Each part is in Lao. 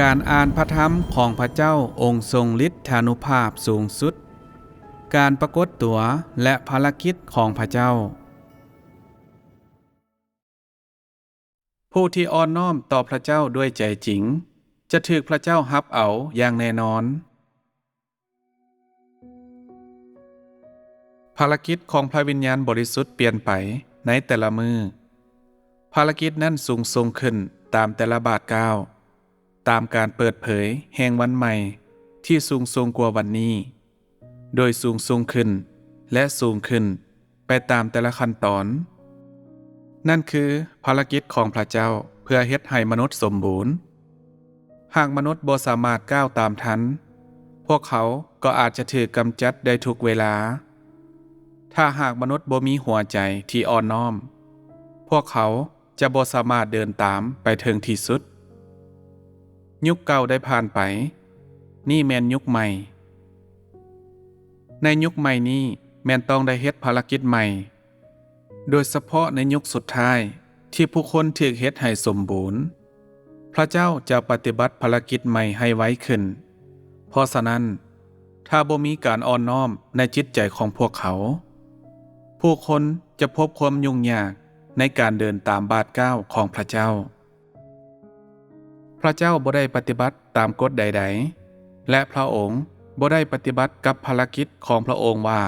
ການອ່ານພະທຳຂອງພະເຈົ້າອົງຊົງລິດທານຸພາບສູງສຸດ, ການປາກົດຕົວ ແລະ ພາລະກິດຂອງພະເຈົ້າ. ຜູ້ທີ່ອ່ອນນ້ອມຕໍ່ພະເຈົ້າດ້ວຍໃຈຈິງ ຈະຖືກພະເຈົ້າຮັບເອົາຢ່າງແນ່ນອນ. ພາລະກິດຂອງພະວິນຍານບໍລິສຸດປ່ຽນໄປໃນແຕ່ລະມື້. ພາລະກິດນັ້ນສູງສົ່ງຂຶ້ນຕາມແຕ່ລະບາດກ້າວ, ຕາມການເປີດເຜີຍແຫ່ງວັນໃໝ່ທີ່ສູງສົ່ງກວ່າວັນນີ້, ໂດຍສູງສົ່ງຂຶ້ນ ແລະ ສູງຂຶ້ນໄປຕາມແຕ່ລະຂັ້ນຕອນ. ນັ້ນຄືພາລະກິດຂອງພະເຈົ້າເພື່ອເຮັດໃຫ້ມະນຸດສົມບູນ. ຫາກມະນຸດບໍ່ສາມາດກ້າວຕາມທັນ, ພວກເຂົາກໍອາດຈະຖືກກຳຈັດໄດ້ທຸກເວລາ. ຖ້າຫາກມະນຸດບໍ່ມີຫົວໃຈທີ່ອ່ອນນ້ອມ, ພວກເຂົາຈະບໍ່ສາມາດເດີນຕາມໄປເຖິງທີ່ສຸດ. ຍຸກເກົ່າໄດ້ຜ່ານໄປ, ນີ້ແມ່ນຍຸກໃໝ່. ໃນຍຸກໃໝ່ນີ້ແມ່ນຕ້ອງໄດ້ເຮັດພາລະກິດໃໝ່. ໂດຍສະເພາະໃນຍຸກສຸດທ້າຍທີ່ຜູ້ຄົນຖືກເຮັດໃຫ້ສົມບູນ, ພະເຈົ້າຈະປະຕິບັດພາລະກິດໃໝ່ໃຫ້ໄວຂຶ້ນ. ເພາະສະນັ້ນ, ຖ້າບໍ່ມີການອ່ອນນ້ອມໃນຈິດໃຈຂອງພວກເຂົາ, ຜູ້ຄົນຈະພົບຄວາມຫຍຸ້ງຍາກໃນການເດີນຕາມບາດກ້າວຂອງພະເຈົ້າ. ພະເຈົ້າບໍ່ໄດ້ປະຕິບັດຕາມກົດໃດໆ ແລະ ພະອົງບໍ່ໄດ້ປະຕິບັດກັບພາລະກິດຂອງພະອົງວ່າ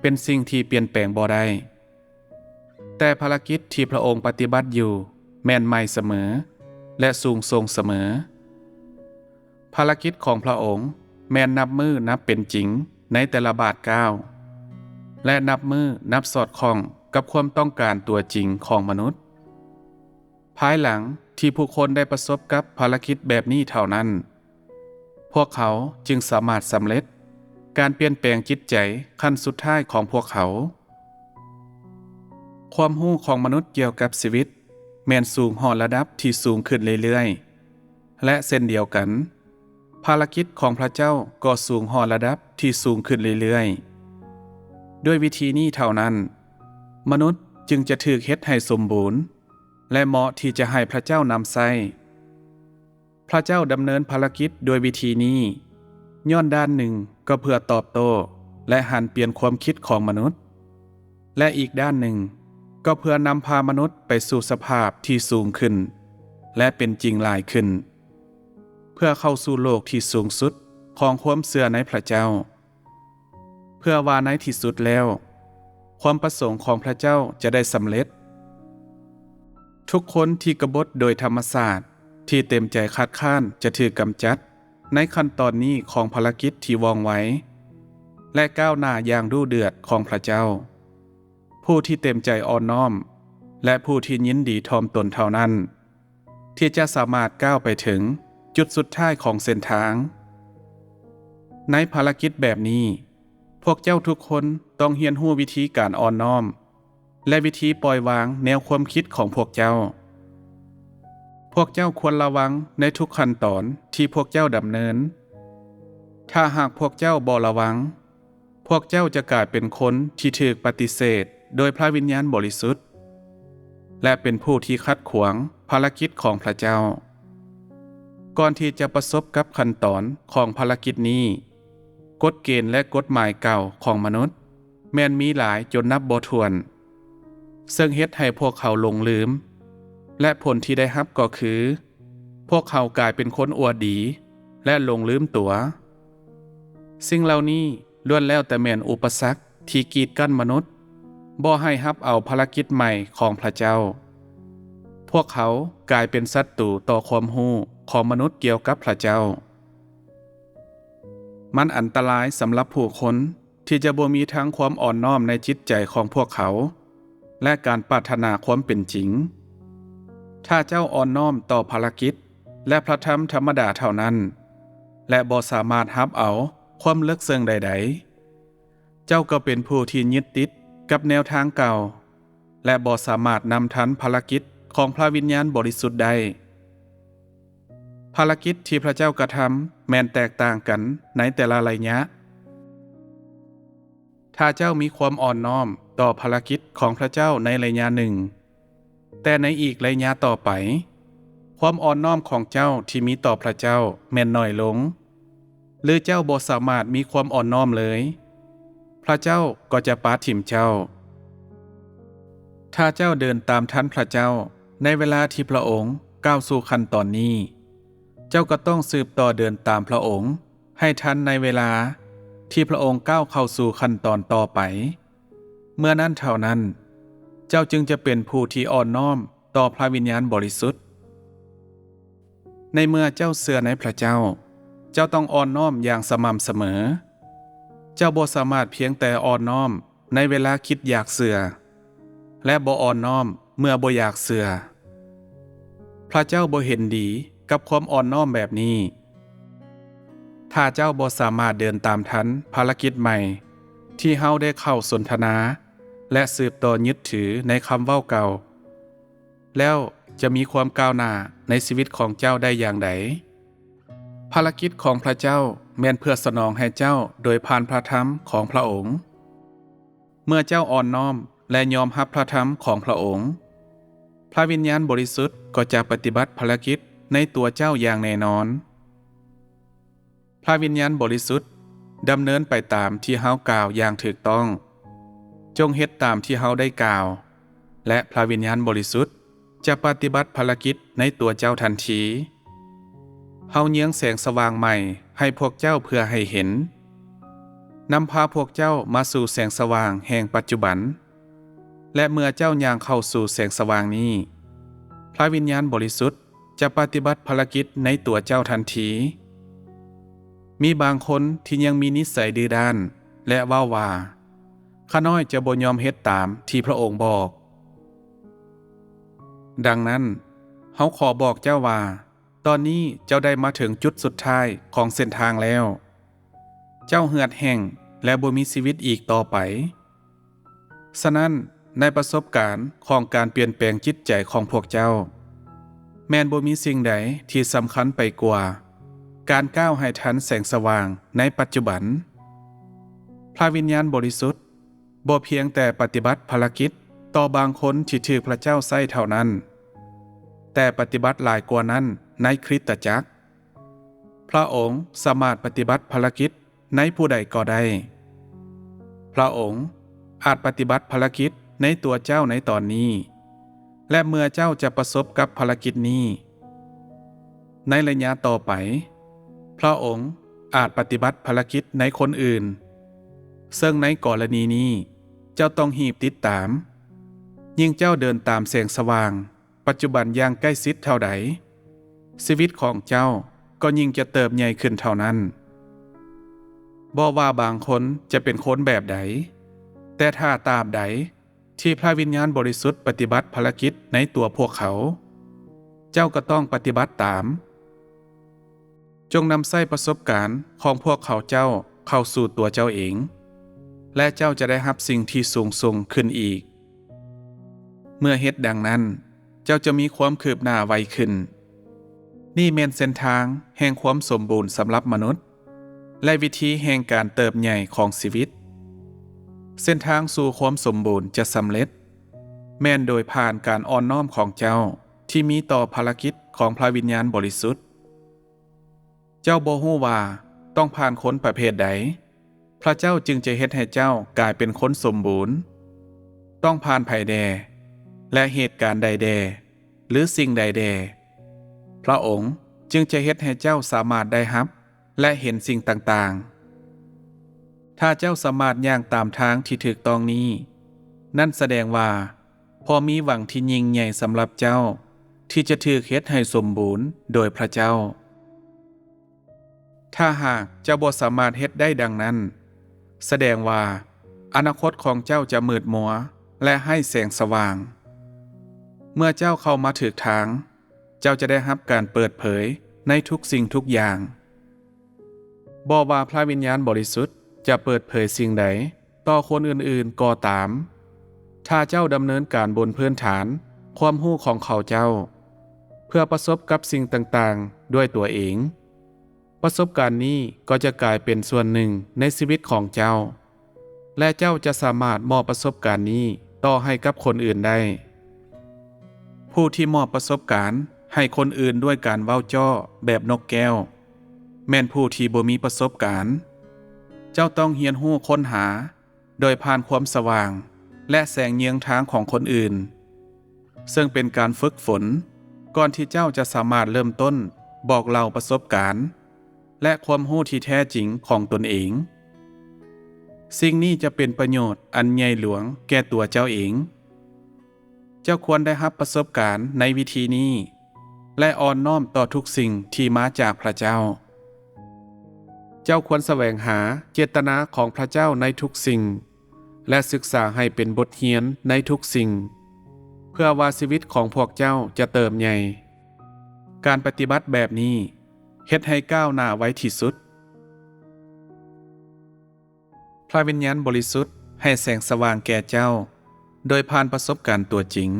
ເປັນສິ່ງທີ່ປ່ຽນແປງບໍ່ໄດ້. ແຕ່ພາລະກິດທີ່ພະອົງປະຕິບັດຢູ່ແມ່ນໃໝ່ສະເໝີ ແລະ ສູງສົ່ງສະເໝີ. ພາລະກິດຂອງພະອົງແມ່ນນັບມື້ນັບເປັນຈິງໃນແຕ່ລະບາດກ້າວ ແລະ ນັບມື້ນັບສອດຄ່ອງກັບຄວາມຕ້ອງການຕົວຈິງຂອງມະນຸດ. ພາຍຫຼັງທີ່ຜູ້ຄົນໄດ້ປະສົບກັບພາລະກິດແບບນີ້ເທົ່ານັ້ນ, ພວກເຂົາຈຶ່ງສາມາດສຳເລັດການປ່ຽນແປງຈິດໃຈຂັ້ນສຸດທ້າຍຂອງພວກເຂົາ. ຄວາມຮູ້ຂອງມະນຸດກ່ຽວກັບຊີວິດແມ່ນສູງຮອດລະດັບທີ່ສູງຂຶ້ນເລື້ອຍໆ ແລະ ເຊັ່ນດຽວກັນ, ພາລະກິດຂອງພະເຈົ້າກໍສູງຮອດລະດັບທີ່ສູງຂຶ້ນເລື້ອຍໆ. ດ້ວຍວິທີນີ້ເທົ່ານັ້ນ, ມະນຸດຈຶ່ງຈະຖືກເຮັດໃຫ້ສົມບູນ ແລະ ເໝາະທີ່ຈະໃຫ້ພະເຈົ້ານຳໃຊ້. ພະເຈົ້າດຳເນີນພາລະກິດດ້ວຍວິທີນີ້, ຍ້ອນດ້ານໜຶ່ງກໍເພື່ອຕອບໂຕ້ ແລະ ຫັນປ່ຽນຄວາມຄິດຂອງມະນຸດ, ແລະ ອີກດ້ານໜຶ່ງກໍເພື່ອນຳພາມະນຸດໄປສູ່ສະພາບທີ່ສູງຂຶ້ນ ແລະ ເປັນຈິງຫຼາຍຂຶ້ນ, ເພື່ອເຂົ້າສູ່ໂລກທີ່ສູງສຸດຂອງຄວາມເຊື່ອໃນພະເຈົ້າ. ເພື່ອວ່າໃນທີ່ສຸດແລ້ວ, ຄວາມປະສົງຂອງພະເຈົ້າຈະໄດ້ສຳເລັດ. ທຸກຄົນທີ່ກະບົດໂດຍທຳມະຊາດ, ທີ່ເຕັມໃຈຄັດຄ້ານຈະຖືກກຳຈັດໃນຂັ້ນຕອນນີ້ຂອງພາລະກິດທີ່ວ່ອງໄວ ແລະ ກ້າວໜ້າຢ່າງດຸເດືອດຂອງພະເຈົ້າ. ຜູ້ທີ່ເຕັມໃຈອ່ອນນ້ອມ ແລະ ຜູ້ທີ່ຍິນດີຖ່ອມຕົນເທົ່ານັ້ນ ທີ່ຈະສາມາດກ້າວໄປເຖິງຈຸດສຸດທ້າຍຂອງເສັ້ນທາງ. ໃນພາລະກິດແບບນີ້, ພວກເຈົ້າທຸກຄົນຕ້ອງຮຽນຮູ້ວິທີການອ່ອນນ້ອມ ແລະ ວິທີປ່ອຍວາງແນວຄວາມຄິດຂອງພວກເຈົ້າ. ພວກເຈົ້າຄວນລະວັງໃນທຸກຂັ້ນຕອນທີ່ພວກເຈົ້າດຳເນີນ. ຖ້າຫາກພວກເຈົ້າບໍ່ລະວັງ, ພວກເຈົ້າຈະກາຍເປັນຄົນທີ່ຖືກປະຕິເສດໂດຍພະວິນຍານບໍລິສຸດ ແລະ ເປັນຜູ້ທີ່ຂັດຂວາງພາລະກິດຂອງພະເຈົ້າ. ກ່ອນທີ່ຈະປະສົບກັບຂັ້ນຕອນຂອງພາລະກິດນີ້, ກົດເກນ ແລະ ກົດໝາຍເກົ່າຂອງມະນຸດແມ່ນມີຫຼາຍຈົນນັບບໍ່ຖ້ວນ, ເຊິ່ງເຮັດໃຫ້ພວກເຂົາຫຼົງລືມ, ແລະ ຜົນທີ່ໄດ້ຮັບກໍຄື ພວກເຂົາກາຍເປັນຄົນອວດດີ ແລະ ຫຼົງລືມຕົວ. ສິ່ງເຫຼົ່ານີ້ລ້ວນແລ້ວແຕ່ແມ່ນອຸປະສັກທີ່ກີດກັ້ນມະນຸດບໍ່ໃຫ້ຮັບເອົາພາລະກິດໃໝ່ຂອງພະເຈົ້າ. ພວກເຂົາກາຍເປັນສັດຕູຕໍ່ຄວາມຮູ້ຂອງມະນຸດກ່ຽວກັບພະເຈົ້າ. ມັນອັນຕະລາຍສຳລັບຜູ້ຄົນທີ່ຈະບໍ່ມີທັງຄວາມອ່ອນນ້ອມໃນຈິດໃຈຂອງພວກເຂົາ ແລະ ການປາດຖະໜາຄວາມເປັນຈິງ. ຖ້າເຈົ້າອ່ອນນ້ອມຕໍ່ພາລະກິດ ແລະ ພະທຳທຳມະດາເທົ່ານັ້ນ ແລະ ບໍ່ສາມາດຮັບເອົາຄວາມເລິກເຊິ່ງໃດໆ, ເຈົ້າກໍເປັນຜູ້ທີ່ຍຶດຕິດກັບແນວທາງເກົ່າ ແລະ ບໍ່ສາມາດນຳທັນພາລະກິດຂອງພະວິນຍານບໍລິສຸດໄດ້. ພາລະກິດທີ່ພະເຈົ້າກະທຳແມ່ນແຕກຕ່າງກັນໃນແຕ່ລະໄລຍະ. ຖ້າເຈົ້າມີຄວາມອ່ອນນ້ອມຕໍ່ພາລະກິດຂອງພະເຈົ້າໃນໄລຍະໜຶ່ງ, ແຕ່ໃນອີກໄລຍະຕໍ່ໄປ, ຄວາມອ່ອນນ້ອມຂອງເຈົ້າທີ່ມີຕໍ່ພຣະເຈົ້າແມ່ນໜ້ອຍລົງ, ຫຼືເຈົ້າບໍ່ສາມາດມີຄວາມອ່ອນນ້ອມເລີຍ, ພຣະເຈົ້າກໍຈະປະຖິ້ມເຈົ້າ. ຖ້າເຈົ້າເດີນຕາມທັນພຣະເຈົ້າໃນເວລາທີ່ພຣະອົງກ້າວສູ່ຂັ້ນຕອນນີ້, ເຈົ້າກໍຕ້ອງສືບຕໍ່ເດີນຕາມພຣະອົງໃຫ້ທັນໃນເວລາທີ່ພຣະອົງກ້າວເຂົ້າສູ່ຂັ້ນຕອນຕໍ່ໄປ. ເມື່ອນັ້ນເທົ່ານັ້ນ, ເຈົ້າຈຶ່ງຈະເປັນຜູ້ທີ່ອ່ອນນ້ອມຕໍ່ພຣະວິນຍານບໍລິສຸດ. ໃນເມື່ອເຈົ້າເຊື່ອໃນພຣະເຈົ້າ, ເຈົ້າຕ້ອງອ່ອນນ້ອມຢ່າງສະໝ່ຳສະເໝີ. ເຈົ້າບໍ່ສາມາດພຽງແຕ່ອ່ອນນ້ອມໃນເວລາຄິດຢາກເຊື່ອ ແລະ ບໍ່ອ່ອນນ້ອມເມື່ອບໍ່ຢາກເຊື່ອ. ພຣະເຈົ້າບໍ່ເຫັນດີກັບຄວາມອ່ອນນ້ອມແບບນີ້. ຖ້າເຈົ້າບໍ່ສາມາດເດີນຕາມທັນພາລະກິດໃໝ່ທີ່ເຮົາໄດ້ເຂົ້າສົນທະນາ ແລະ ສືບຕໍ່ຍຶດຖືໃນຄຳເວົ້າເກົ່າ, ແລ້ວຈະມີຄວາມກ້າວໜ້າໃນຊີວິດຂອງເຈົ້າໄດ້ຢ່າງໃດ? ພາລະກິດຂອງພຣະເຈົ້າແມ່ນເພື່ອສະໜອງໃຫ້ເຈົ້າໂດຍຜ່ານພຣະທຳຂອງພຣະອົງ. ເມື່ອເຈົ້າອ່ອນນ້ອມ ແລະ ຍອມຮັບພຣະທຳຂອງພຣະອົງ, ພຣະວິນຍານບໍລິສຸດກໍຈະປະຕິບັດພາລະກິດໃນຕົວເຈົ້າຢ່າງແນ່ນອນ. ພຣະວິນຍານບໍລິສຸດດຳເນີນໄປຕາມທີ່ເຮົາກ່າວຢ່າງຖືກຕ້ອງ. ຈົ່ງເຮັດຕາມທີ່ເຮົາໄດ້ກ່າວ, ແລະ ພຣະວິນຍານບໍລິສຸດຈະປະຕິບັດພາລະກິດໃນຕົວເຈົ້າທັນທີ. ເຮົາເຍືອງແສງສະຫວ່າງໃໝ່ໃຫ້ພວກເຈົ້າເພື່ອໃຫ້ເຫັນ, ນຳພາພວກເຈົ້າມາສູ່ແສງສະຫວ່າງແຫ່ງປັດຈຸບັນ. ແລະ ເມື່ອເຈົ້າຍ່າງເຂົ້າສູ່ແສງສະຫວ່າງນີ້, ພຣະວິນຍານບໍລິສຸດຈະປະຕິບັດພາລະກິດໃນຕົວເຈົ້າທັນທີ. ມີບາງຄົນທີ່ຍັງມີນິໄສດື້ດ້ານ ແລະ ເວົ້າວ່າ, ຂ້ານ້ອຍຈະບໍ່ຍອມເຮັດຕາມທີ່ພຣະອົງບອກ. ດັ່ງນັ້ນ, ເຮົາຂໍບອກເຈົ້າວ່າ, ຕອນນີ້ເຈົ້າໄດ້ມາເຖິງຈຸດສຸດທ້າຍຂອງເສັ້ນທາງແລ້ວ. ເຈົ້າເຫືອດແຫ້ງ ແລະ ບໍ່ມີຊີວິດອີກຕໍ່ໄປ. ສະນັ້ນ, ໃນປະສົບການຂອງການປ່ຽນແປງຈິດໃຈຂອງພວກເຈົ້າ, ແມ່ນບໍ່ມີສິ່ງໃດທີ່ສຳຄັນໄປກວ່າການກ້າວໃຫ້ທັນແສງສະຫວ່າງໃນປັດຈຸບັນ. ພຣະວິນຍານບໍລິສຸດບໍ່ພຽງແຕ່ປະຕິບັດພາລະກິດຕໍ່ບາງຄົນທີ່ຖືກພຣະເຈົ້າໃຊ້ເທົ່ານັ້ນ, ແຕ່ປະຕິບັດຫຼາຍກວ່ານັ້ນໃນຄຣິສຕະຈັກ. ພຣະອົງສາມາດປະຕິບັດພາລະກິດໃນຜູ້ໃດກໍໄດ້. ພຣະອົງອາດປະຕິບັດພາລະກິດໃນຕົວເຈົ້າໃນຕອນນີ້ ແລະ ເມື່ອເຈົ້າຈະປະສົບກັບພາລະກິດນີ້ໃນໄລຍະຕໍ່ໄປ, ພຣະອົງອາດປະຕິບັດພາລະກິດໃນຄົນອື່ນ, ເຊິ່ງໃນກໍລະນີນີ້ເຈົ້າຕ້ອງຮີບຕິດຕາມ. ຍິ່ງເຈົ້າເດີນຕາມແສງສະຫວ່າງ ປັດຈຸບັນຢ່າງໃກ້ຊິດເທົ່າໃດ, ຊີວິດຂອງເຈົ້າກໍຍິ່ງຈະເຕີບໃຫຍ່ຂຶ້ນເທົ່ານັ້ນ. ບໍ່ວ່າບາງຄົນຈະເປັນຄົນແບບໃດ, ແຕ່ຖ້າຕາບໃດທີ່ພຣະວິນຍານບໍລິສຸດປະຕິບັດພາລະກິດໃນຕົວພວກເຂົາ, ເຈົ້າກໍຕ້ອງປະຕິບັດຕາມ. ຈົ່ງນຳໃຊ້ປະສົບການຂອງພວກເຂົາເຈົ້າເຂົ້າສູ່ຕົວເຈົ້າເອງ, ແລະ ເຈົ້າຈະໄດ້ຮັບສິ່ງທີ່ສູງສົ່ງຂຶ້ນອີກ. ເມື່ອເຮັດດັ່ງນັ້ນ, ເຈົ້າຈະມີຄວາມຄືບໜ້າໄວຂຶ້ນ. ນີ້ແມ່ນເສັ້ນທາງແຫ່ງຄວາມສົມບູນສຳລັບມະນຸດ, ແລະ ວິທີແຫ່ງການເຕີບໃຫຍ່ຂອງຊີວິດ. ເສັ້ນທາງສູ່ຄວາມສົມບູນຈະສຳເລັດ, ແມ່ນໂດຍຜ່ານການອ່ອນນ້ອມຂອງເຈົ້າທີ່ມີຕໍ່ພາລະກິດຂອງພຣະວິນຍານບໍລິສຸດ. ເຈົ້າບໍ່ຮູ້ວ່າຕ້ອງຜ່ານຄົນປະເພດໃດ, ພຣະເຈົ້າຈຶ່ງຈະເຮັດໃຫ້ເຈົ້າກາຍເປັນຄົນສົມບູນ. ຕ້ອງຜ່ານໃຜແດ່ ແລະ ເຫດການໃດແດ່ ຫຼື ສິ່ງໃດແດ່, ພຣະອົງຈຶ່ງຈະເຮັດໃຫ້ເຈົ້າສາມາດໄດ້ຮັບ ແລະ ເຫັນສິ່ງຕ່າງໆ. ຖ້າເຈົ້າສາມາດຍ່າງຕາມທາງທີ່ຖືກຕ້ອງນີ້, ນັ້ນສະແດງວ່າ ພໍມີຫວັງທີ່ຍິ່ງໃຫຍ່ສຳລັບເຈົ້າທີ່ຈະຖືກເຮັດໃຫ້ສົມບູນໂດຍພຣະເຈົ້າ. ຖ້າຫາກເຈົ້າບໍ່ສາມາດເຮັດໄດ້ດັ່ງນັ້ນ, ສະແດງວ່າອະນາຄົດຂອງເຈົ້າຈະມືດມົວ ແລະ ໄຮ້ແສງສະຫວ່າງ. ເມື່ອເຈົ້າເຂົ້າມາຖືກທາງ, ເຈົ້າຈະໄດ້ຮັບການເປີດເຜີຍໃນທຸກສິ່ງທຸກຢ່າງ. ບໍ່ວ່າພຣະວິນຍານບໍລິສຸດຈະເປີດເຜີຍສິ່ງໃດຕໍ່ຄົນອື່ນໆກໍຕາມ, ຖ້າເຈົ້າດຳເນີນການບົນພື້ນຖານຄວາມຮູ້ຂອງເຂົາເຈົ້າ ເພື່ອປະສົບກັບສິ່ງຕ່າງໆດ້ວຍຕົວເອງ, ປະສົບການນີ້ກໍຈະກາຍເປັນສ່ວນໜຶ່ງໃນຊີວິດຂອງເຈົ້າ, ແລະ ເຈົ້າຈະສາມາດມອບປະສົບການນີ້ຕໍ່ໃຫ້ກັບຄົນອື່ນໄດ້. ຜູ້ທີ່ມອບປະສົບການ ໃຫ້ຄົນອື່ນດ້ວຍການເວົ້າເຈາະແບບນົກແກ້ວ ແມ່ນຜູ້ທີ່ບໍ່ມີປະສົບການ. ເຈົ້າຕ້ອງຮຽນຮູ້ຄົ້ນຫາໂດຍຜ່ານຄວາມສະຫວ່າງ ແລະ ແສງເຍືອງທາງຂອງຄົນອື່ນ, ເຊິ່ງເປັນການຝຶກຝົນກ່ອນທີ່ເຈົ້າຈະສາມາດເລີ່ມຕົ້ນບອກເລົ່າປະສົບການ ແລະ ຄວາມຮູ້ທີ່ແທ້ຈິງຂອງຕົນເອງ. ສິ່ງນີ້ຈະເປັນປະໂຫຍດອັນໃຫຍ່ຫຼວງແກ່ຕົວເຈົ້າເອງ. ເຈົ້າຄວນໄດ້ຮັບປະສົບການໃນວິທີນີ້ ແລະ ອ່ອນນ້ອມຕໍ່ທຸກສິ່ງທີ່ມາຈາກພະເຈົ້າ. ເຈົ້າຄວນສະແຫວງຫາເຈດຕະນາຂອງພະເຈົ້າໃນທຸກສິ່ງ ແລະ ສຶກສາໃຫ້ເປັນບົດຮຽນໃນທຸກສິ່ງ, ເພື່ອວ່າຊີວິດຂອງພວກເຈົ້າຈະເຕີບໃຫຍ່. ການປະຕິບັດແບບນີ້ເຮັດໃຫ້ກ້າວໜ້າໄວທີ່ສຸດ. ພະວິນຍານບໍລິສຸດໃຫ້ແສງສະຫວ່າງແກ່ເຈົ້າໂດຍຜ່ານປະສົບການຕົວຈິງ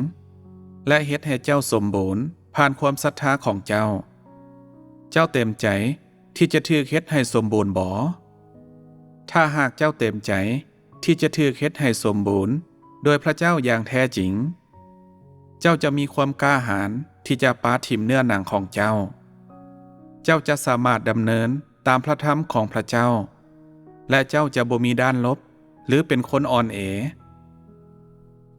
ແລະ ເຮັດໃຫ້ເຈົ້າສົມບູນຜ່ານຄວາມສັດທາຂອງເຈົ້າ. ເຈົ້າເຕັມໃຈທີ່ຈະຖືກເຮັດໃຫ້ສົມບູນບໍ? ຖ້າຫາກເຈົ້າເຕັມໃຈທີ່ຈະຖືກເຮັດໃຫ້ສົມບູນໂດຍພະເຈົ້າຢ່າງແທ້ຈິງ, ເຈົ້າຈະມີຄວາມກ້າຫານທີ່ຈະປະຖິ້ມເນື້ອໜັງຂອງເຈົ້າ. ເຈົ້າຈະສາມາດດຳເນີນຕາມພະທຳຂອງພະເຈົ້າ, ແລະ ເຈົ້າຈະບໍ່ມີດ້ານຫຼົບ ຫຼື ເປັນຄົນອ່ອນແອ.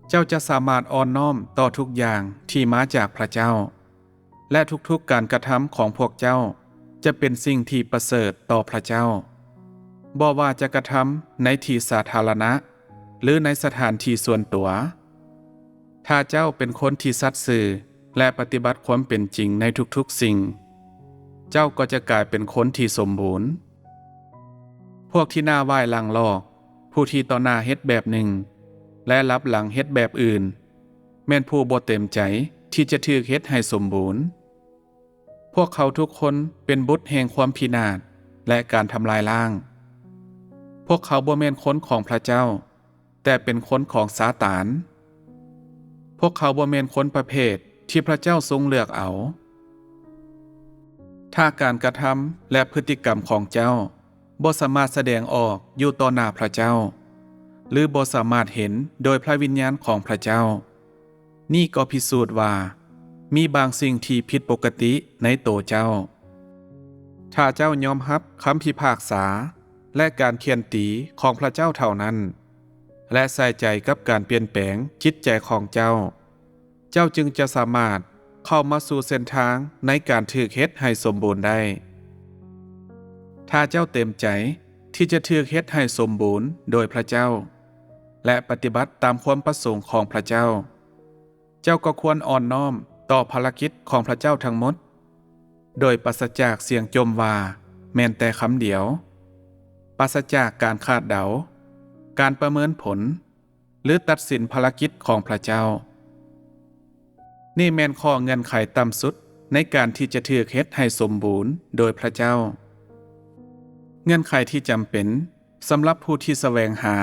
ເຈົ້າຈະສາມາດອ່ອນນ້ອມຕໍ່ທຸກຢ່າງທີ່ມາຈາກພະເຈົ້າ, ແລະ ທຸກໆການກະທຳຂອງພວກເຈົ້າຈະເປັນສິ່ງທີ່ປະເສີດຕໍ່ພະເຈົ້າ, ບໍ່ວ່າຈະກະທຳໃນທີ່ສາທາລະນະ ຫຼື ໃນສະຖານທີ່ສ່ວນຕົວ. ຖ້າເຈົ້າເປັນຄົນທີ່ສັດຊື່ ແລະ ປະຕິບັດຄວາມເປັນຈິງໃນທຸກໆສິ່ງ, ເຈົ້າກໍຈະກາຍເປັນຄົນທີ່ສົມບູນ. ພວກທີ່ໜ້າຫວ້າຍຫຼັງຫຼອກ, ຜູ້ທີ່ຕໍ່ໜ້າເຮັດແບບໜຶ່ງ ແລະ ລັບຫຼັງເຮັດແບບອື່ນ, ແມ່ນຜູ້ບໍ່ເຕັມໃຈທີ່ຈະຖືກເຮັດໃຫ້ສົມບູນ. ພວກເຂົາທຸກຄົນເປັນບຸດແຫ່ງຄວາມພິນາດ ແລະ ການທຳລາຍລ້າງ. ພວກເຂົາບໍ່ແມ່ນຄົນຂອງພະເຈົ້າ, ແຕ່ເປັນຄົນຂອງຊາຕານ. ພວກເຂົາບໍ່ແມ່ນຄົນປະເພດທີ່ພະເຈົ້າຊົງເລືອກເອົາ. ຖ້າການກະທຳ ແລະ ພຶດຕິກຳຂອງເຈົ້າບໍ່ສາມາດສະແດງອອກຢູ່ຕໍ່ໜ້າພະເຈົ້າ ຫຼື ບໍ່ສາມາດເຫັນໂດຍພະວິນຍານຂອງພະເຈົ້າ, ນີ້ກໍພິສູດວ່າມີບາງສິ່ງທີ່ຜິດປົກກະຕິໃນໂຕເຈົ້າ. ຖ້າເຈົ້າຍອມຮັບຄຳພິພາກສາ ແລະ ການຂ້ຽນຕີຂອງພະເຈົ້າເທົ່ານັ້ນ, ແລະ ໃສ່ໃຈກັບການປ່ຽນແປງຈິດໃຈຂອງເຈົ້າ, ເຈົ້າຈຶ່ງຈະສາມາດເຂົ້າມາສູ່ເສັ້ນທາງໃນການຖືກເຮັດໃຫ້ສົມບູນໄດ້. ຖ້າເຈົ້າເຕັມໃຈທີ່ຈະຖືກເຮັດໃຫ້ສົມບູນໂດຍພະເຈົ້າ ແລະ ປະຕິບັດຕາມຄວາມປະສົງຂອງພະເຈົ້າ, ເຈົ້າກໍຄວນອ່ອນນ້ອມຕໍ່ພາລະກິດຂອງພະເຈົ້າທັງໝົດ, ໂດຍປາສະຈາກສຽງຈົ່ມວ່າແມ່ນແຕ່ຄຳດຽວ, ປາສະຈາກການຄາດເດົາ, ການປະເມີນຜົນ, ຫຼື ຕັດສິນພາລະກິດຂອງພະເຈົ້າ. ນີ້ແມ່ນຂໍ້ເງື່ອນໄຂຕ່ຳສຸດໃນການທີ່ຈະຖືກເຮັດໃຫ້ສົມບູນໂດຍພະເຈົ້າ. ເງື່ອນໄຂທີ່ຈຳເປັນສຳລັບຜູ້ທີ່ສະແຫວງຫາ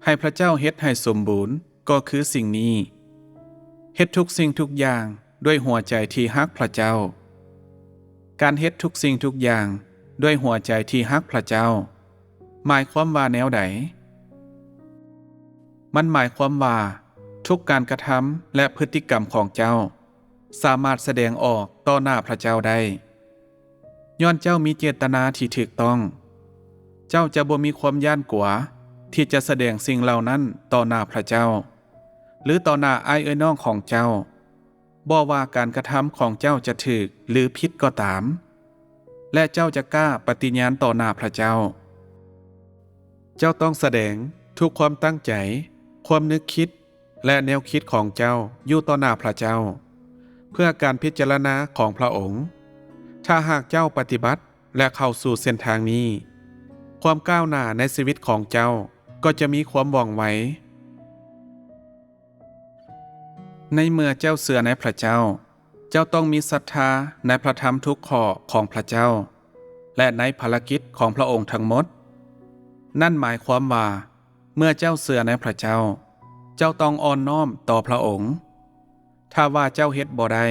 ໃຫ້ພະເຈົ້າເຮັດໃຫ້ສົມບູນ ກໍຄືສິ່ງນີ້: ເຮັດທຸກສິ່ງທຸກຢ່າງດ້ວຍຫົວໃຈທີ່ຮັກພະເຈົ້າ. ການເຮັດທຸກສິ່ງທຸກຢ່າງດ້ວຍຫົວໃຈທີ່ຮັກພະເຈົ້າ ໝາຍຄວາມວ່າແນວໃດ? ມັນໝາຍຄວາມວ່າທຸກການກະທຳ ແລະ ພຶດຕິກຳຂອງເຈົ້າ ສາມາດສະແດງອອກຕໍ່ໜ້າພະເຈົ້າໄດ້. ຍ້ອນເຈົ້າມີເຈດຕະນາທີ່ຖືກຕ້ອງ, ເຈົ້າຈະບໍ່ມີຄວາມຢ້ານກົວທີ່ຈະສະແດງສິ່ງເຫຼົ່ານັ້ນຕໍ່ໜ້າພະເຈົ້າ ຫຼື ຕໍ່ໜ້າອ້າຍເອື້ອຍນ້ອງຂອງເຈົ້າ, ບໍ່ວ່າການກະທຳຂອງເຈົ້າຈະຖືກ ຫຼື ຜິດກໍຕາມ, ແລະ ເຈົ້າຈະກ້າປະຕິຍານຕໍ່ໜ້າພະເຈົ້າ. ເຈົ້າຕ້ອງສະແດງທຸກຄວາມຕັ້ງໃຈ, ຄວາມນຶກຄິດ ແລະ ແນວຄິດຂອງເຈົ້າຢູ່ຕໍ່ໜ້າພະເຈົ້າ ເພື່ອການພິຈາລະນາຂອງພະອົງ. ຖ້າຫາກເຈົ້າປະຕິບັດ ແລະ ເຂົ້າສູ່ເສັ້ນທາງນີ້, ຄວາມກ້າວໜ້າໃນຊີວິດຂອງເຈົ້າກໍຈະມີຄວາມວ່ອງໄວ. ໃນເມື່ອເຈົ້າເຊື່ອໃນພະເຈົ້າ, ເຈົ້າຕ້ອງມີສັດທາໃນພະທຳທຸກຂໍ້ຂອງພະເຈົ້າ ແລະ ໃນພາລະກິດຂອງພະອົງທັງໝົດ. ນັ້ນໝາຍຄວາມວ່າ ເມື່ອເຈົ້າເຊື່ອໃນພະເຈົ້າ, ເຈົ້າຕ້ອງອ່ອນນ້ອມຕໍ່ພະອົງ. ຖ້າວ່າເຈົ້າເຮັດບໍ່ໄດ້,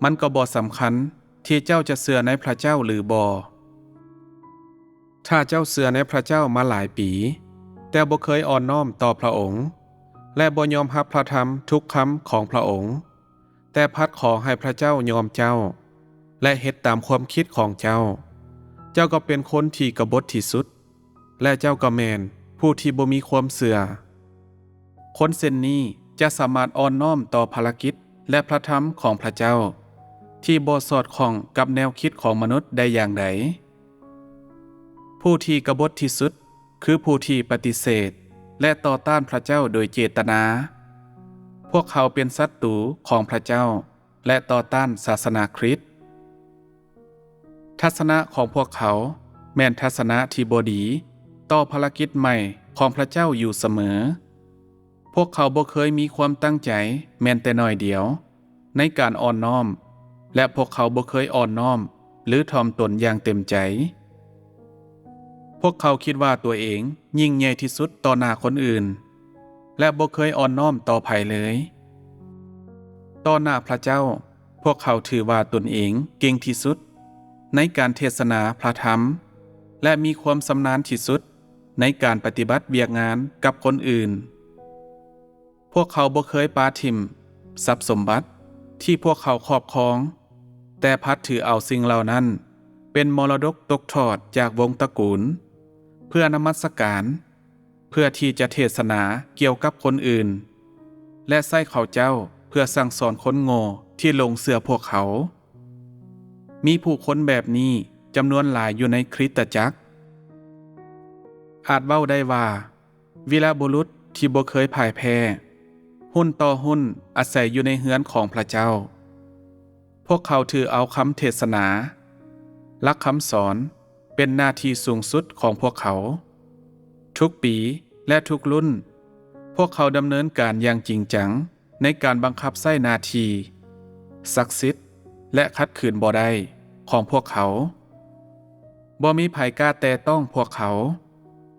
ມັນກໍບໍ່ສຳຄັນທີ່ເຈົ້າຈະເຊື່ອໃນພະເຈົ້າຫຼືບໍ່. ຖ້າເຈົ້າເຊື່ອໃນພະເຈົ້າມາຫຼາຍປີ, ແຕ່ບໍ່ເຄີຍອ່ອນນ້ອມຕໍ່ພະອົງ ແລະ ບໍ່ຍອມຮັບພະທຳທຸກຄຳຂອງພະອົງ, ແຕ່ພັດຂໍໃຫ້ພະເຈົ້າຍອມເຈົ້າ ແລະ ເຮັດຕາມຄວາມຄິດຂອງເຈົ້າ. ເຈົ້າກໍເປັນຄົນທີ່ກະບົດທີ່ສຸດ ແລະ ເຈົ້າກໍແມ່ນຜູ້ທີ່ບໍ່ມີຄວາມເຊື່ອ. ຄົນເຊັ່ນນີ້ຈະສາມາດອ່ອນນ້ອມຕໍ່ພາລະກິດ ແລະ ພະທຳຂອງພະເຈົ້າ ທີ່ບໍ່ສອດຄ່ອງກັບແນວຄິດຂອງມະນຸດໄດ້ຢ່າງໃດ? ຜູ້ທີ່ກະບົດທີ່ສຸດ ຄືຜູ້ທີ່ປະຕິເສດ ແລະ ຕໍ່ຕ້ານພະເຈົ້າໂດຍເຈດຕະນາ. ພວກເຂົາເປັນສັດຕູຂອງພະເຈົ້າ ແລະ ຕໍ່ຕ້ານສາສະໜາຄຣິດ. ທັດສະນະຂອງພວກເຂົາແມ່ນທັດສະນະທີ່ບໍ່ດີຕໍ່ພາລະກິດໃໝ່ຂອງພະເຈົ້າຢູ່ສະເໝີ. ພວກເຂົາບໍ່ເຄີຍມີຄວາມຕັ້ງໃຈແມ່ນແຕ່ໜ້ອຍດຽວໃນການອ່ອນນ້ອມ ແລະ ພວກເຂົາບໍ່ເຄີຍອ່ອນນ້ອມ ຫຼື ຖ່ອມຕົນຢ່າງເຕັມໃຈ. ພວກເຂົາຄິດວ່າຕົວເອງຍິ່ງໃຫຍ່ທີ່ສຸດຕໍ່ໜ້າຄົນອື່ນ ແລະ ບໍ່ເຄີຍອ່ອນນ້ອມຕໍ່ໃຜເລີຍ. ຕໍ່ໜ້າພະເຈົ້າ, ພວກເຂົາຖືວ່າຕົນເອງເກັ່ງທີ່ສຸດໃນການເທດສະໜາພະທຳ ແລະ ມີຄວາມຊຳນານທີ່ສຸດໃນການປະຕິບັດວຽກງານກັບຄົນອື່ນ. ພວກເຂົາບໍ່ເຄີຍປະຖິ້ມຊັບສົມບັດທີ່ພວກເຂົາຄອບຄອງ, ແຕ່ພັດຖືເອົາສິ່ງເຫຼົ່ານັ້ນເປັນມໍລະດົກຕົກທອດຈາກວົງຕະກູນ ເພື່ອນະມັດສະການ, ເພື່ອທີ່ຈະເທດສະໜາກ່ຽວກັບຄົນອື່ນ ແລະ ໃຊ້ເຂົາເຈົ້າເພື່ອສັ່ງສອນຄົນໂງ່ທີ່ຫຼົງເຊື່ອພວກເຂົາ. ມີຜູ້ຄົນແບບນີ້ຈຳນວນຫຼາຍຢູ່ໃນຄຣິສຕະຈັກ. ອາດເວົ້າໄດ້ວ່າ, ວີລະບຸລຸດທີ່ບໍ່ເຄີຍພ່າຍແພ້, ຮຸ່ນຕໍ່ຮຸ່ນອາໄສຢູ່ໃນເຮືອນຂອງພະເຈົ້າ. ພວກເຂົາຖືເອົາຄຳເທດສະໜາ, ຫຼັກຄຳສອນ ເປັນໜ້າທີ່ສູງສຸດຂອງພວກເຂົາ. ທຸກປີ ແລະ ທຸກລຸ້ນ, ພວກເຂົາດຳເນີນການຢ່າງຈິງຈັງ ໃນການບັງຄັບໃຊ້ໜ້າທີ່ສັກສິດ ແລະ ຂັດຂືນບໍ່ໄດ້ຂອງພວກເຂົາ. ບໍ່ມີໃຜກ້າແຕະຕ້ອງພວກເຂົາ.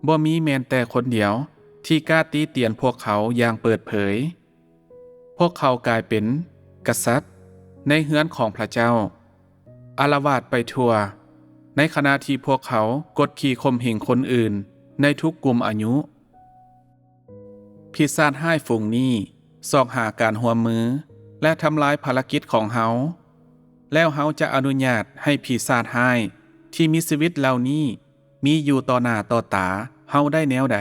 ບໍ່ມີແມ່ນແຕ່ຄົນດຽວທີ່ກ້າຕິຕຽນພວກເຂົາຢ່າງເປີດເຜີຍ. ພວກເຂົາກາຍເປັນກະສັດໃນເຮືອນຂອງພະເຈົ້າ, ອາລະວາດໄປທົ່ວ, ໃນຂະນະທີ່ພວກເຂົາກົດຂີ່ຂົ່ມເຫງຄົນອື່ນໃນທຸກກຸ່ມອາຍຸ. ປີສາດຮ້າຍຝູງນີ້ຊອກຫາການຮ່ວມມື ແລະ ທຳລາຍພາລະກິດຂອງເຮົາ, ແລ້ວເຮົາຈະອະນຸຍາດໃຫ້ປີສາດຮ້າຍທີ່ມີຊີວິດເຫຼົ່ານີ້ມີຢູ່ຕໍ່ໜ້າຕໍ່ຕາເຮົາໄດ້ແນວໃດ?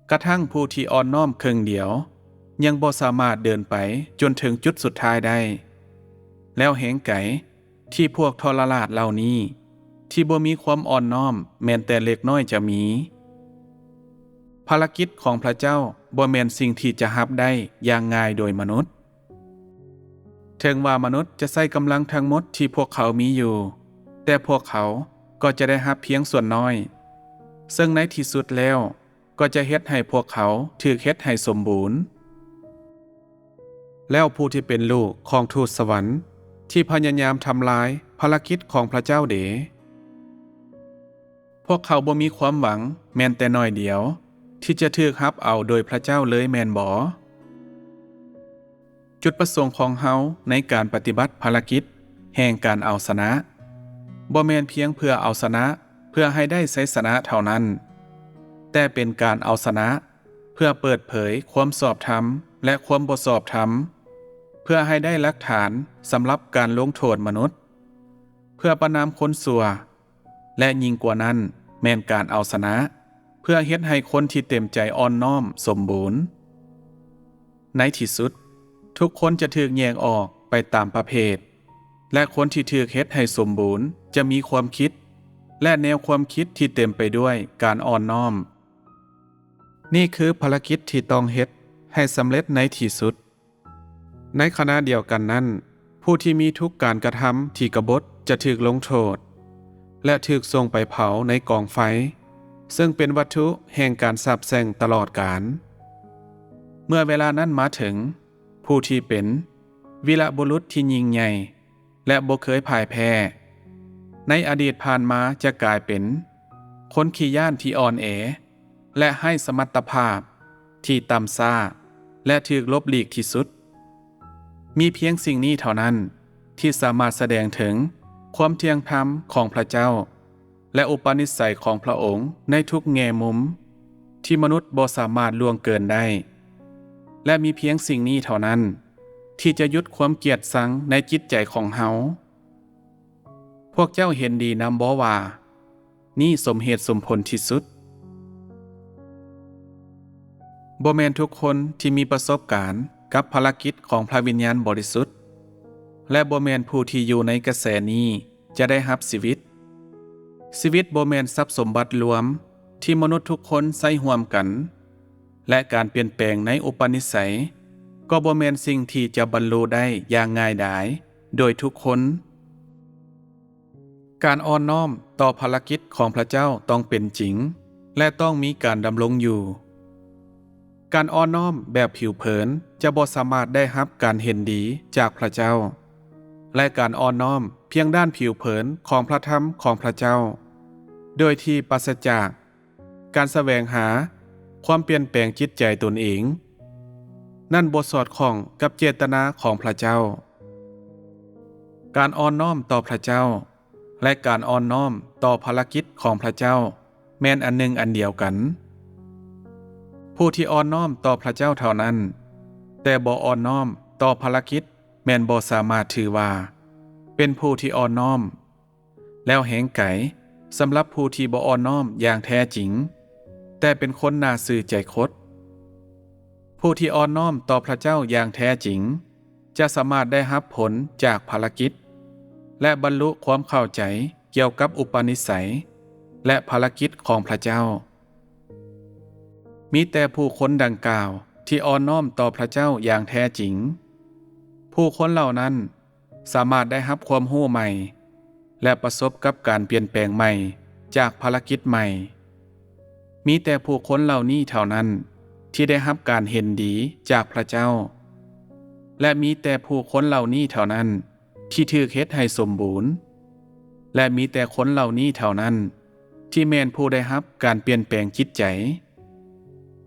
ກະທັ່ງຜູ້ທີ່ອ່ອນນ້ອມເຄິ່ງດຽວຍັງບໍ່ສາມາດເດີນໄປຈົນເຖິງຈຸດສຸດທ້າຍໄດ້, ແລ້ວແຮງໃຈ ທີ່ພວກທໍລະລາດເຫຼົ່ານີ້ທີ່ບໍ່ມີຄວາມອ່ອນນ້ອມແມ່ນແຕ່ເລັກນ້ອຍຈະມີ. ພາລະກິດຂອງພະເຈົ້າບໍ່ແມ່ນສິ່ງທີ່ຈະຮັບໄດ້ຢ່າງງ່າຍໂດຍມະນຸດ. ເຖິງວ່າມະນຸດຈະໃຊ້ກຳລັງທັງໝົດທີ່ພວກເຂົາມີຢູ່, ແຕ່ພວກເຂົາກໍຈະໄດ້ຮັບພຽງສ່ວນນ້ອຍ, ເຊິ່ງໃນທີ່ສຸດແລ້ວ ກໍຈະເຮັດໃຫ້ພວກເຂົາຖືກເຮັດໃຫ້ສົມບູນ. ແລ້ວຜູ້ທີ່ເປັນລູກຂອງທູດສະຫວັນທີ່ພະຍາຍາມທຳລາຍພາລະກິດຂອງພະເຈົ້າເດ? ພວກເຂົາບໍ່ມີຄວາມຫວັງແມ່ນແຕ່ໜ້ອຍດຽວທີ່ຈະຖືກຮັບເອົາໂດຍພະເຈົ້າເລີຍແມ່ນບໍ່? ຈຸດປະສົງຂອງເຮົາໃນການປະຕິບັດພາລະກິດແຫ່ງການເອົາຊະນະ ບໍ່ແມ່ນພຽງເພື່ອເອົາຊະນະ ເພື່ອໃຫ້ໄດ້ໄຊຊະນະເທົ່ານັ້ນ, ແຕ່ເປັນການເອົາຊະນະເພື່ອເປີດເຜີຍຄວາມຊອບທຳ ແລະ ຄວາມບໍ່ຊອບທຳ, ເພື່ອໃຫ້ໄດ້ຫຼັກຖານສຳລັບການລົງໂທດມະນຸດ, ເພື່ອປະນາມຄົນຊົ່ວ, ແລະ ຍິ່ງກວ່ານັ້ນແມ່ນການເອົາຊະນະ ເພື່ອເຮັດໃຫ້ຄົນທີ່ເຕັມໃຈອ່ອນນ້ອມສົມບູນ. ໃນທີ່ສຸດ, ທຸກຄົນຈະຖືກແຍກອອກໄປຕາມປະເພດ, ແລະ ຄົນທີ່ຖືກເຮັດໃຫ້ສົມບູນຈະມີຄວາມຄິດ ແລະ ແນວຄວາມຄິດທີ່ເຕັມໄປດ້ວຍການອ່ອນນ້ອມ. ນີ້ຄືພາລະກິດທີ່ຕ້ອງເຮັດໃຫ້ສຳເລັດໃນທີ່ສຸດ. ໃນຂະນະດຽວກັນນັ້ນ, ຜູ້ທີ່ມີທຸກການກະທຳທີ່ກະບົດຈະຖືກລົງໂທດ ແລະ ຖືກສົ່ງໄປເຜົາໃນກອງໄຟ, ເຊິ່ງເປັນວັດຖຸແຫ່ງການສາບແຊ່ງຕະຫຼອດການ. ເມື່ອເວລານັ້ນມາເຖິງ, ຜູ້ທີ່ເປັນວີລະບຸລຸດທີ່ຍິ່ງໃຫຍ່ ແລະ ບໍ່ເຄີຍພ່າຍແພ້ ໃນອະດີດຜ່ານມາຈະກາຍເປັນຄົນຂີ້ຢ້ານທີ່ອ່ອນແອ ແລະ ໄຮ້ສະມັດຕະພາບ, ທີ່ຕ່ຳຊ້າ ແລະ ຖືກຫຼົບຫຼີກທີ່ສຸດ. ມີພຽງສິ່ງນີ້ເທົ່ານັ້ນທີ່ສາມາດສະແດງເຖິງຄວາມທ່ຽງທຳຂອງພະເຈົ້າ ແລະ ອຸປະນິໄສຂອງພະອົງໃນທຸກແງ່ມຸມທີ່ມະນຸດບໍ່ສາມາດລ່ວງເກີນໄດ້. ແລະ ມີພຽງສິ່ງນີ້ເທົ່ານັ້ນ ທີ່ຈະຢຸດຄວາມກຽດຊັງໃນຈິດໃຈຂອງເຮົາ. ພວກເຈົ້າເຫັນດີນຳບໍ່ວ່າ ນີ້ສົມເຫດສົມຜົນທີ່ສຸດ? ບໍ່ແມ່ນທຸກຄົນທີ່ມີປະສົບການກັບພາລະກິດຂອງພະວິນຍານບໍລິສຸດ ແລະ ບໍ່ແມ່ນຜູ້ທີ່ຢູ່ໃນກະແສນີ້ຈະໄດ້ຮັບຊີວິດ. ຊີວິດບໍ່ແມ່ນຊັບສົມບັດລວມທີ່ມະນຸດທຸກຄົນໃຊ້ຮ່ວມກັນ, ແລະ ການປ່ຽນແປງໃນອຸປະນິໄສກໍບໍ່ແມ່ນສິ່ງທີ່ຈະບັນລຸໄດ້ຢ່າງງ່າຍດາຍໂດຍທຸກຄົນ. ການອ່ອນນ້ອມຕໍ່ພາລະກິດຂອງພະເຈົ້າຕ້ອງເປັນຈິງ ແລະ ຕ້ອງມີການດຳລົງຢູ່. ການອ່ອນນ້ອມແບບຜິວເຜີນຈະບໍ່ສາມາດໄດ້ຮັບການເຫັນດີຈາກພະເຈົ້າ, ແລະ ການອ່ອນນ້ອມພຽງດ້ານຜິວເຜີນຂອງພະທຳຂອງພະເຈົ້າ ໂດຍທີ່ປາສະຈາກ ການສະແຫວງຫາຄວາມປ່ຽນແປງຈິດໃຈຕົນເອງ, ນັ້ນບໍ່ສອດຄ່ອງກັບເຈດຕະນາຂອງພະເຈົ້າ. ການອ່ອນນ້ອມຕໍ່ພະເຈົ້າ ແລະ ການອ່ອນນ້ອມຕໍ່ພາລະກິດຂອງພະເຈົ້າແມ່ນອັນໜຶ່ງອັນດຽວກັນ. ຜູ້ທີ່ອ່ອນນ້ອມຕໍ່ພະເຈົ້າເທົ່ານັ້ນ, ແຕ່ບໍ່ອ່ອນນ້ອມຕໍ່ພາລະກິດ ແມ່ນບໍ່ສາມາດຖືວ່າເປັນຜູ້ທີ່ອ່ອນນ້ອມ. ແລ້ວແຮງໄກສຳລັບຜູ້ທີ່ບໍ່ອ່ອນນ້ອມຢ່າງແທ້ຈິງ, ແຕ່ເປັນຄົນໜ້າຊື່ໃຈຄົດ. ຜູ້ທີ່ອ່ອນນ້ອມຕໍ່ພະເຈົ້າຢ່າງແທ້ຈິງ ຈະສາມາດໄດ້ຮັບຜົນຈາກພາລະກິດ ແລະ ບັນລຸຄວາມເຂົ້າໃຈກ່ຽວກັບອຸປະນິໄສ ແລະ ພາລະກິດຂອງພະເຈົ້າ. ມີແຕ່ຜູ້ຄົນດັ່ງກ່າວທີ່ອ່ອນນ້ອມຕໍ່ພະເຈົ້າຢ່າງແທ້ຈິງ. ຜູ້ຄົນເຫຼົ່ານັ້ນ ສາມາດໄດ້ຮັບຄວາມຮູ້ໃໝ່ ແລະ ປະສົບກັບການປ່ຽນແປງໃໝ່ຈາກພາລະກິດໃໝ່. ມີແຕ່ຜູ້ຄົນເຫຼົ່ານີ້ເທົ່ານັ້ນທີ່ໄດ້ຮັບການເຫັນດີຈາກພະເຈົ້າ, ແລະ ມີແຕ່ຜູ້ຄົນເຫຼົ່ານີ້ເທົ່ານັ້ນທີ່ຖືກເຮັດໃຫ້ສົມບູນ, ແລະ ມີແຕ່ຄົນເຫຼົ່ານີ້ເທົ່ານັ້ນທີ່ແມ່ນຜູ້ໄດ້ຮັບການປ່ຽນແປງຈິດໃຈ.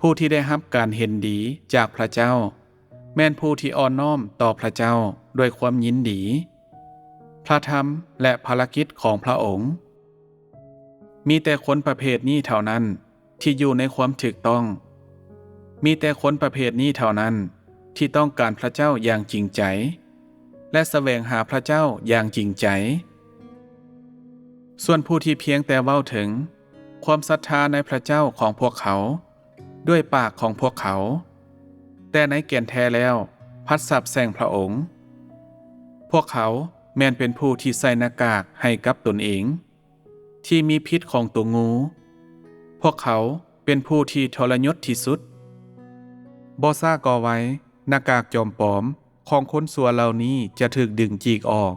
ຜູ້ທີ່ໄດ້ຮັບການເຫັນດີຈາກພະເຈົ້າ ແມ່ນຜູ້ທີ່ອ່ອນນ້ອມຕໍ່ພະເຈົ້າດ້ວຍຄວາມຍິນດີ, ພະທຳ ແລະ ພາລະກິດຂອງພະອົງ. ມີແຕ່ຄົນປະເພດນີ້ເທົ່ານັ້ນທີ່ຢູ່ໃນຄວາມຖືກຕ້ອງ. ມີແຕ່ຄົນປະເພດນີ້ເທົ່ານັ້ນທີ່ຕ້ອງການພະເຈົ້າຢ່າງຈິງໃຈ ແລະ ສະແຫວງຫາພະເຈົ້າຢ່າງຈິງໃຈ. ສ່ວນຜູ້ທີ່ພຽງແຕ່ເວົ້າເຖິງຄວາມສັດທາໃນພະເຈົ້າຂອງພວກເຂົາດ້ວຍປາກຂອງພວກເຂົາ, ແຕ່ໃນແກ່ນແທ້ແລ້ວພັດສາບແຊ່ງພະອົງ, ພວກເຂົາແມ່ນເປັນຜູ້ທີ່ໃສ່ໜ້າກາກໃຫ້ກັບຕົນເອງ ທີ່ມີພິດຂອງຕົວງູ. ພວກເຂົາເປັນຜູ້ທີ່ທໍລະຍົດທີ່ສຸດ. ບໍ່ຊ້າກໍໄວ, ໜ້າກາກຈອມປອມຂອງຄົນຊົ່ວເຫຼົ່ານີ້ຈະຖືກດຶງຈີກອອກ.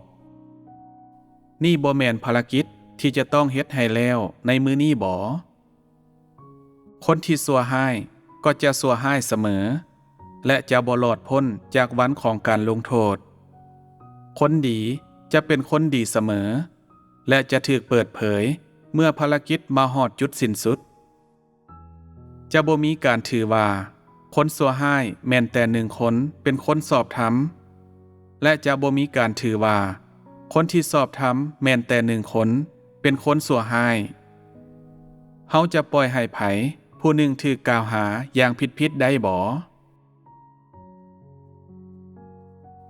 ນີ້ບໍ່ແມ່ນພາລະກິດທີ່ຈະຕ້ອງເຮັດໃຫ້ແລ້ວໃນມື້ນີ້ບໍ? ຄົນທີ່ຊົ່ວຮ້າຍກໍຈະຊົ່ວຮ້າຍສະເໝີ ແລະ ຈະບໍ່ລອດພົ້ນຈາກວັນຂອງການລົງໂທດ. ຄົນດີຈະເປັນຄົນດີສະເໝີ ແລະ ຈະຖືກເປີດເຜີຍເມື່ອພາລະກິດມາຮອດຈຸດສິ້ນສຸດ. ຈະບໍ່ມີການຖືວ່າຄົນຊົ່ວຮ້າຍແມ່ນແຕ່ໜຶ່ງຄົນເປັນຄົນຊອບທຳ, ແລະ ຈະບໍ່ມີການຖືວ່າຄົນທີ່ຊອບທຳແມ່ນແຕ່ໜຶ່ງຄົນເປັນຄົນຊົ່ວຮ້າຍ. ເຮົາຈະປ່ອຍໃຫ້ໃຜຜູ້ໜຶ່ງຖືກກ່າວຫາຢ່າງຜິດໆໄດ້ບໍ?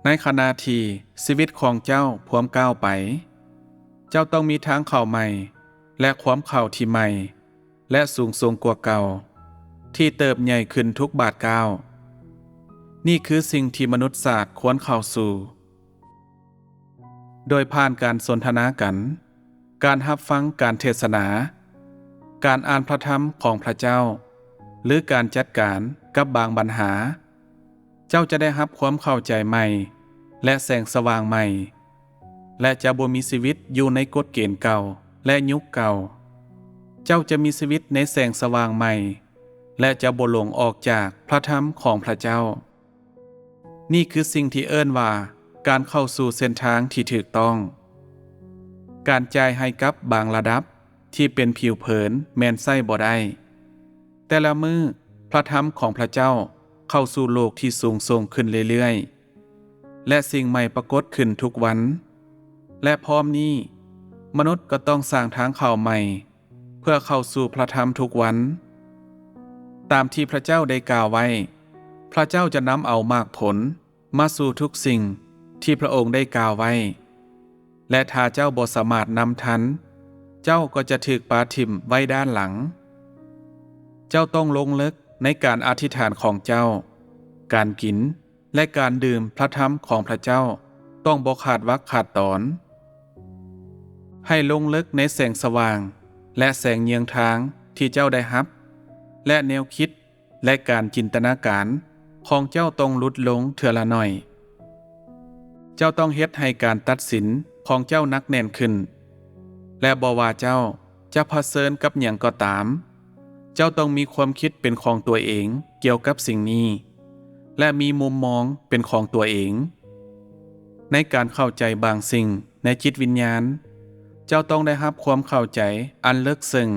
ໃນຂະນະທີ່ຊີວິດຂອງເຈົ້າພວມກ້າວໄປ, ເຈົ້າຕ້ອງມີທາງເຂົ້າໃໝ່ ແລະ ຄວາມເຂົ້າທີ່ໃໝ່ ແລະ ສູງສົ່ງກວ່າເກົ່າ, ທີ່ເຕີບໃຫຍ່ຂຶ້ນທຸກບາດກ້າວ. ນີ້ຄືສິ່ງທີ່ມະນຸດຊາດຄວນເຂົ້າສູ່. ໂດຍຜ່ານການສົນທະນາກັນ, ການຮັບຟັງການເທດສະໜາ, ການອ່ານພະທຳຂອງພະເຈົ້າ, ຫຼື ການຈັດການກັບບາງບັນຫາ, ເຈົ້າຈະໄດ້ຮັບຄວາມເຂົ້າໃຈໃໝ່ ແລະ ແສງສະຫວ່າງໃໝ່, ແລະ ຈະບໍ່ມີຊີວິດຢູ່ໃນກົດເກນເກົ່າ ແລະ ຍຸກເກົ່າ. ເຈົ້າຈະມີຊີວິດໃນແສງສະຫວ່າງໃໝ່ ແລະ ຈະບໍ່ຫຼົງອອກຈາກພະທຳຂອງພະເຈົ້າ. ນີ້ຄືສິ່ງທີ່ເອີ້ນວ່າການເຂົ້າສູ່ເສັ້ນທາງທີ່ຖືກຕ້ອງ. ການຈ່າຍໃຫ້ກັບບາງລະດັບທີ່ເປັນຜິວເຜີນແມ່ນໃຊ້ບໍ່ໄດ້. ແຕ່ລະມື້ພະທຳຂອງພະເຈົ້າເຂົ້າສູ່ໂລກທີ່ສູງສົ່ງຂຶ້ນເລື້ອຍໆ ແລະ ສິ່ງໃໝ່ປາກົດຂຶ້ນທຸກວັນ. ແລະ ພ້ອມນີ້, ມະນຸດກໍຕ້ອງສ້າງທາງເຂົ້າໃໝ່ ເພື່ອເຂົ້າສູ່ພະທຳທຸກວັນ. ຕາມທີ່ພະເຈົ້າໄດ້ກ່າວໄວ້, ພະເຈົ້າຈະນຳເອົາໝາກຜົນ ມາສູ່ທຸກສິ່ງທີ່ພະອົງໄດ້ກ່າວໄວ້, ແລະ ຖ້າເຈົ້າບໍ່ສາມາດນຳທັນ, ເຈົ້າກໍຈະຖືກປະຖິ້ມໄວ້ດ້ານຫຼັງ. ເຈົ້າຕ້ອງລົງເລິກໃນການອະທິຖານຂອງເຈົ້າ, ການກິນ ແລະ ການດື່ມພະທຳຂອງພະເຈົ້າຕ້ອງບໍ່ຂາດວັກຂາດຕອນ. ໃຫ້ລົງເລິກໃນແສງສະຫວ່າງ ແລະ ແສງເຍືອງທາງທີ່ເຈົ້າໄດ້ຮັບ, ແລະ ແນວຄິດ ແລະ ການຈິນຕະນາການຂອງເຈົ້າຕ້ອງຫຼຸດລົງເທື່ອລະໜ້ອຍ. ເຈົ້າຕ້ອງເຮັດໃຫ້ການຕັດສິນຂອງເຈົ້າໜັກແໜ້ນຂຶ້ນ, ແລະ ບໍ່ວ່າເຈົ້າຈະຜະເຊີນກັບຫຍັງກໍຕາມ, ເຈົ້າຕ້ອງມີຄວາມຄິດເປັນຂອງຕົວເອງກ່ຽວກັບສິ່ງນີ້ ແລະ ມີມຸມມອງເປັນຂອງຕົວເອງ. ໃນການເຂົ້າໃຈບາງສິ່ງໃນຈິດວິນຍານ, ເຈົ້າຕ້ອງໄດ້ຮັບຄວາມເຂົ້າໃຈອັນເລິກເຊິ່ງ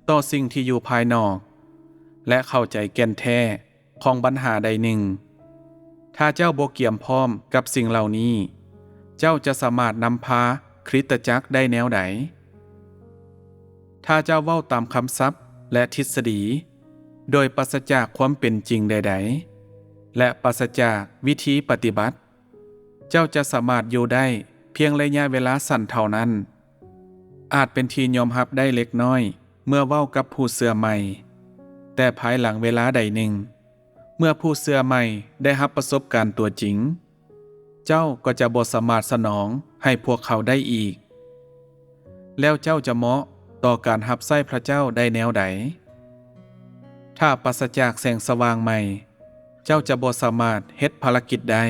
ຕໍ່ສິ່ງທີ່ຢູ່ພາຍນອກ ແລະ ເຂົ້າໃຈແກ່ນແທ້ຂອງບັນຫາໃດໜຶ່ງ. ຖ້າເຈົ້າບໍ່ກຽມພ້ອມກັບສິ່ງເຫຼົ່ານີ້, ເຈົ້າຈະສາມາດນຳພາຄຣິສຕະຈັກໄດ້ແນວໃດ? ຖ້າເຈົ້າເວົ້າຕາມຄຳສັບ ແລະ ທິດສະດີ ໂດຍປາສະຈາກຄວາມເປັນຈິງໃດໆ ແລະ ປາສະຈາກວິທີປະຕິບັດ, ເຈົ້າຈະສາມາດຢູ່ໄດ້ພຽງໄລຍະເວລາສັ້ນເທົ່ານັ້ນ, ອາດເປັນທີ່ຍອມຮັບໄດ້ເລັກນ້ອຍເມື່ອເວົ້າກັບຜູ້ເຊື່ອໃໝ່, ແຕ່ພາຍຫຼັງເວລາໃດໜຶ່ງ, ເມື່ອຜູ້ເຊື່ອໃໝ່ໄດ້ຮັບປະສົບການຕົວຈິງ, ເຈົ້າກໍຈະບໍ່ສາມາດສະໜອງໃຫ້ພວກເຂົາໄດ້ອີກ. ແລ້ວເຈົ້າຈະເໝາະຕໍ່ການຮັບໃຊ້ພະເຈົ້າໄດ້ແນວໃດ? ຖ້າປາສະຈາກແສງສະຫວ່າງໃໝ່, ເຈົ້າຈະບໍ່ສາມາດເຮັດພາລະກິດໄດ້.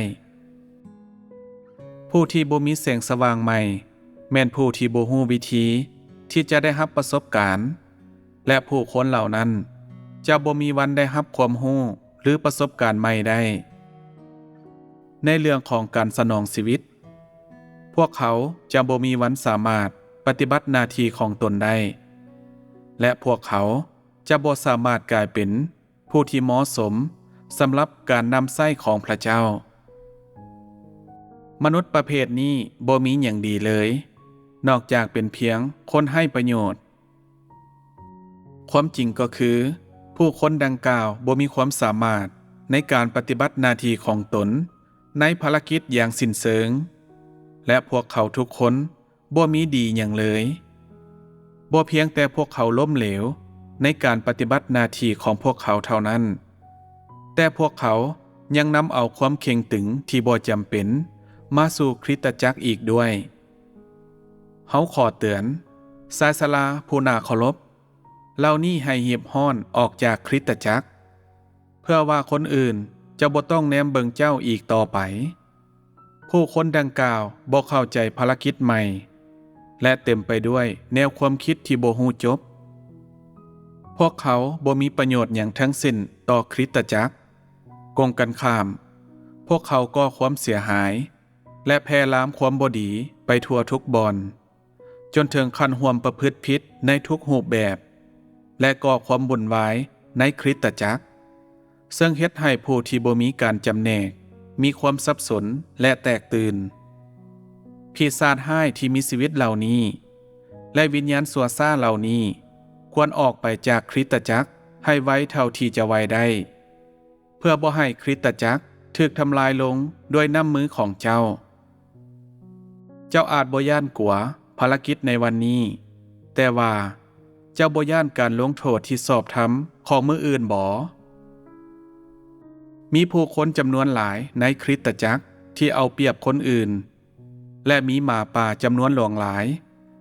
ຜູ້ທີ່ບໍ່ມີແສງສະຫວ່າງໃໝ່ ແມ່ນຜູ້ທີ່ບໍ່ຮູ້ວິທີທີ່ຈະໄດ້ຮັບປະສົບການ, ແລະ ຜູ້ຄົນເຫຼົ່ານັ້ນຈະບໍ່ມີວັນໄດ້ຮັບຄວາມຮູ້ ຫຼື ປະສົບການໃໝ່ໄດ້. ໃນເລື່ອງຂອງການສະໜອງຊີວິດ, ພວກເຂົາຈະບໍ່ມີວັນສາມາດປະຕິບັດໜ້າທີ່ຂອງຕົນໄດ້, ແລະ ພວກເຂົາຈະບໍ່ສາມາດກາຍເປັນຜູ້ທີ່ເໝາະສົມສຳລັບການນຳໃຊ້ຂອງພະເຈົ້າ. ມະນຸດປະເພດນີ້ບໍ່ມີຫຍັງດີເລີຍ, ນອກຈາກເປັນພຽງຄົນໄຮ້ປະໂຫຍດ. ຄວາມຈິງກໍຄື, ຜູ້ຄົນດັ່ງກ່າວບໍ່ມີຄວາມສາມາດໃນການປະຕິບັດໜ້າທີ່ຂອງຕົນໃນພາລະກິດຢ່າງສິ້ນເຊີງ, ແລະ ພວກເຂົາທຸກຄົນບໍ່ມີດີຫຍັງເລີຍ. ບໍ່ພຽງແຕ່ພວກເຂົາລົ້ມເຫຼວໃນການປະຕິບັດໜ້າທີ່ຂອງພວກເຂົາເທົ່ານັ້ນ, ແຕ່ພວກເຂົາຍັງນຳເອົາຄວາມເຄັ່ງຕຶງທີ່ບໍ່ຈຳເປັນມາສູ່ຄຣິສຕະຈັກອີກດ້ວຍ. ເຮົາຂໍເຕືອນ, ຊາຍຊະລາຜູ້ໜ້າເຄົາລົບ, ເຫຼົ່ານີ້ໃຫ້ຮີບຮ້ອນອອກຈາກຄຣິສຕະຈັກ, ເພື່ອວ່າຄົນອື່ນຈະບໍ່ຕ້ອງແນມເບິ່ງເຈົ້າອີກຕໍ່ໄປ. ຜູ້ຄົນດັ່ງກ່າວບໍ່ເຂົ້າໃຈພາລະກິດໃໝ່ ແລະ ເຕັມໄປດ້ວຍແນວຄວາມຄິດທີ່ບໍ່ຮູ້ຈົບ. ພວກເຂົາບໍ່ມີປະໂຫຍດຫຍັງທັງສິ້ນຕໍ່ຄຣິສຕະຈັກ. ກົງກັນຂ້າມ, ພວກເຂົາກໍ່ຄວາມເສຍຫາຍ ແລະ ແຜ່ລາມຄວາມບໍ່ດີໄປທົ່ວທຸກບ່ອນ, ຈົນເຖິງຂັ້ນຮ່ວມປະພຶດຜິດໃນທຸກຮູບແບບ ແລະ ກໍ່ຄວາມວຸ່ນວາຍໃນຄຣິສຕະຈັກ, ເຊິ່ງເຮັດໃຫ້ຜູ້ທີ່ບໍ່ມີການຈຳແນກມີຄວາມສັບສົນ ແລະ ແຕກຕື່ນ. ປີສາດຮ້າຍທີ່ມີຊີວິດເຫຼົ່ານີ້ ແລະ ວິນຍານຊົ່ວຊ້າເຫຼົ່ານີ້ ຄວນອອກໄປຈາກຄຣິສຕະຈັກໃຫ້ໄວເທົ່າທີ່ຈະໄວໄດ້, ເພື່ອບໍ່ໃຫ້ຄຣິສຕະຈັກຖືກທຳລາຍລົງດ້ວຍນ້ຳມືຂອງເຈົ້າ. ເຈົ້າອາດບໍ່ຢ້ານກົວພາລະກິດໃນວັນນີ້, ແຕ່ວ່າເຈົ້າບໍ່ຢ້ານການລົງໂທດທີ່ຊອບທຳຂອງມື້ອື່ນບໍ? ມີຜູ້ຄົນຈຳນວນຫຼາຍໃນຄຣິສຕະຈັກທີ່ເອົາປຽບຄົນອື່ນ, ແລະ ມີໝາປ່າຈຳນວນຫຼວງຫຼາຍ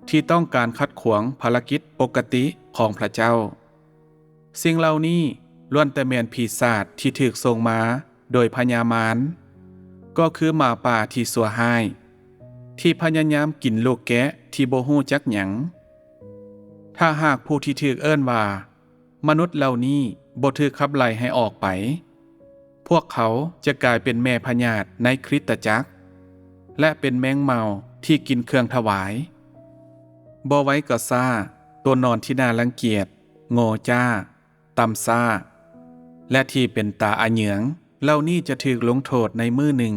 ທີ່ຕ້ອງການຂັດຂວາງພາລະກິດປົກກະຕິຂອງພະເຈົ້າ. ສິ່ງເຫຼົ່ານີ້ລ້ວນແຕ່ແມ່ນປີສາດທີ່ຖືກສົ່ງມາໂດຍພະຍາມານ, ກໍຄືໝາປ່າທີ່ຊົ່ວຮ້າຍ, ທີ່ພະຍາຍາມກິນລູກແກະທີ່ບໍ່ຮູ້ຈັກຫຍັງ. ຖ້າຫາກຜູ້ທີ່ຖືກເອີ້ນວ່າມະນຸດເຫຼົ່ານີ້ບໍ່ຖືກຂັບໄລ່ໃຫ້ອອກໄປ, ພວກເຂົາຈະກາຍເປັນແມ່ພະຍາດໃນຄຣິສຕະຈັກ ແລະ ເປັນແມງເມົາທີ່ກິນເຄື່ອງຖວາຍ. ບໍ່ໄວກໍຊ້າ, ຕົວໜອນທີ່ໜ້າລັງກຽດ, ໂງ່ຈ້າ, ຕ່ຳຊ້າ ແລະ ທີ່ເປັນຕາອະເຫຍື້ອງເຫຼົ່ານີ້ຈະຖືກລົງໂທດໃນມື້ໜຶ່ງ.